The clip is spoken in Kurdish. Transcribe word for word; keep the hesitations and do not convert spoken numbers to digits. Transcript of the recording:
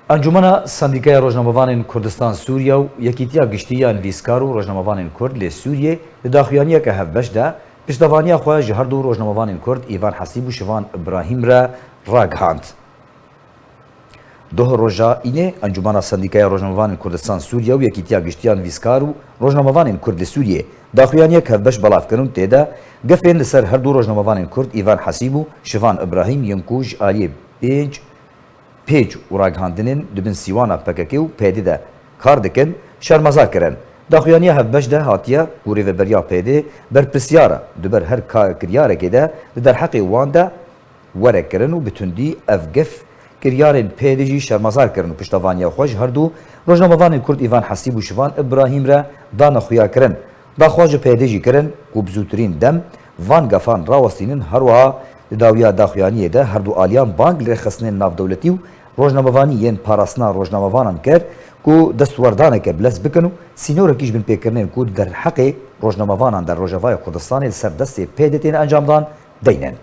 Encûmena Sendîkaya Rojnamevanên Kurdistan Sûriye û Yekîtiya Giştî ya Nivîskar û Rojnamevanên Kurd li Sûriyê di daxuyaniyeke hevbeş de piştevaniya xwe ji her du rojnamevanên Kurd Îvan Hesîb û Şivan Îbrahîm re ragihand. Doh roja Înê, Encûmena Sendîkaya Rojnamevanên Kurdistan Sûriye û Yekîtiya Giştî ya Nivîskar û Rojnamevanên Kurd li Sûriyê daxuyaniyek hevbeş belav kirin û tê de gefên li ser her du rojnamevanên Kurd Îvan Hesîb û Şivan Îbrahîm yên ku ji aliyê pênc pêc û ragihandinên di bin sîwana P K K û P Y D de kar dikin, şermezar kirin. Daxuyaniya hevbeş de hatiye ku rêveberiya P Y D berpirsyar e, di ber her ka-, kiryarekê de di derheqê wan de were kirin û bi tundî ev gef kiryarên P Y D jî şermezar kirin û piştevaniya xwe ji her du rojnamevanên Kurd Îvan Hesîb û Şivan Îbrahîm re dane xuya kirin. Daxwaz ji P Y D jî kirin ku bi zûtirîn dem van gefan rawestînin, her wiha di dawiya daxuyaniyê de her du aliyan bang li rêxistinên navdewletî û rojnamevanî yên parastina rojnamevanan kir ku destwerdaneke bilez bikin û sînorekî ji binpêkirinên ku di derheqê rojnamevanan de Rojavaya Kurdistanê li ser destê P Y D tên encamdan deynin.